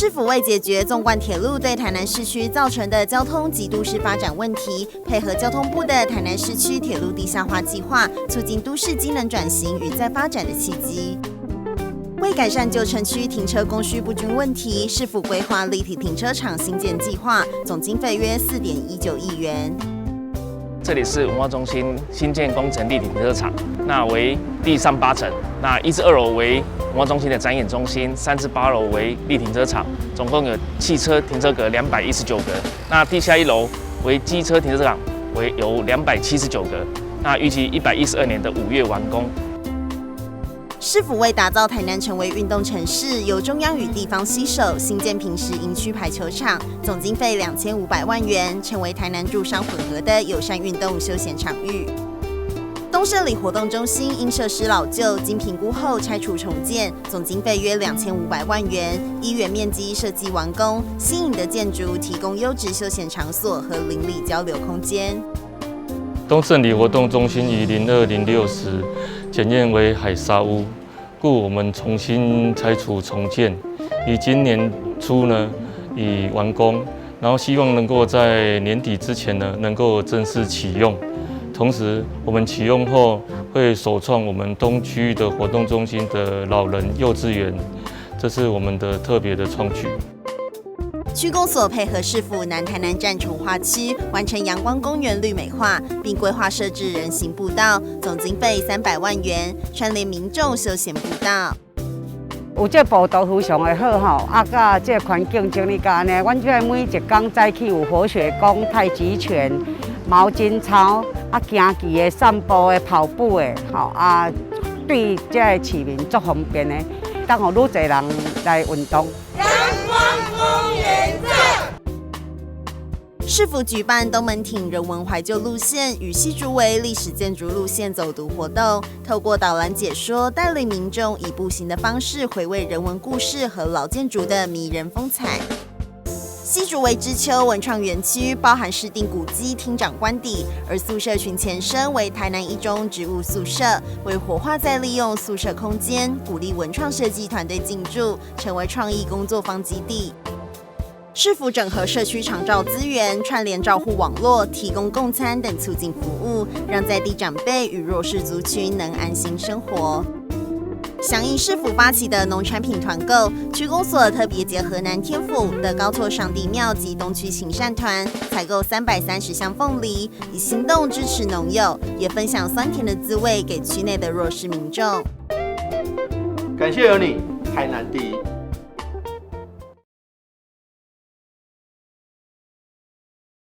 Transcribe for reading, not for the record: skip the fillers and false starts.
市府為解決縱貫鐵路對台南市區造成的交通及都市發展問題，配合交通部的台南市區鐵路地下化計劃，促進都市機能轉型與再發展的契機。為改善舊城區停車供需不均問題，市府規劃立體停車場興建計劃，總經費約4.19億元。這裡是文化中心新建工程立體停車場，那為地上8層，那1至2樓為文化中心的展演中心，3至8樓為立體停車場，總共有汽車停車格219格。那地下1樓為機車停車場，為有279格。那預計112年的5月完工。市府為打造台南成為運動城市，由中央與地方攜手興建坪石營區排球場，總經費2500萬元，成為台南住商混合的友善運動休閒場域。東勝里活動中心因設施老舊，經評估後拆除重建，總經費約2500萬元。依原面積設計完工，新穎的建築提供優質休閒場所和鄰里交流空間。東勝里活動中心於0206時檢驗為海砂屋，故我們重新拆除重建，於今年初呢已完工，然後希望能夠在年底之前呢能夠正式啟用。同時，我們啟用後會首創我們東區的活動中心的老人幼稚園，這是我們的特別的創舉。區公所配合市府南台南站重劃區完成陽光公園綠美化，並規劃設置人行步道，總經費300萬元，串聯民眾休閒步道。有這步道非常的好吼，啊，佮這環境整理甲按呢，阮這每一工早起有活血功、太極拳、毛巾操，啊，行棋的、散步的、跑步的，吼啊，對這个市民足方便的，當予愈濟人來運動。陽光公園讚。市府舉辦東門町人文懷舊路線與新竹圍歷史建築路線走讀活動，透過導覽解說，帶領民眾以步行的方式回味人文故事和老建築的迷人風采。新竹圍之丘文創園區包含市定古蹟廳長官邸，而宿舍群前身為台南一中職務宿舍，為活化再利用宿舍空間，鼓勵文創設計團隊進駐，成為創意工作坊基地。市府整合社區長照資源，串聯照護網絡，提供共餐等促進服務，讓在地長輩與弱勢族群能安心生活。響應市府發起的農產品團購，區公所特別結合南天府的高厝上帝廟及東區行善團，採購330箱鳳梨，以行動支持農友，也分享酸甜的滋味給區內的弱勢民眾。感謝有你，台南第一。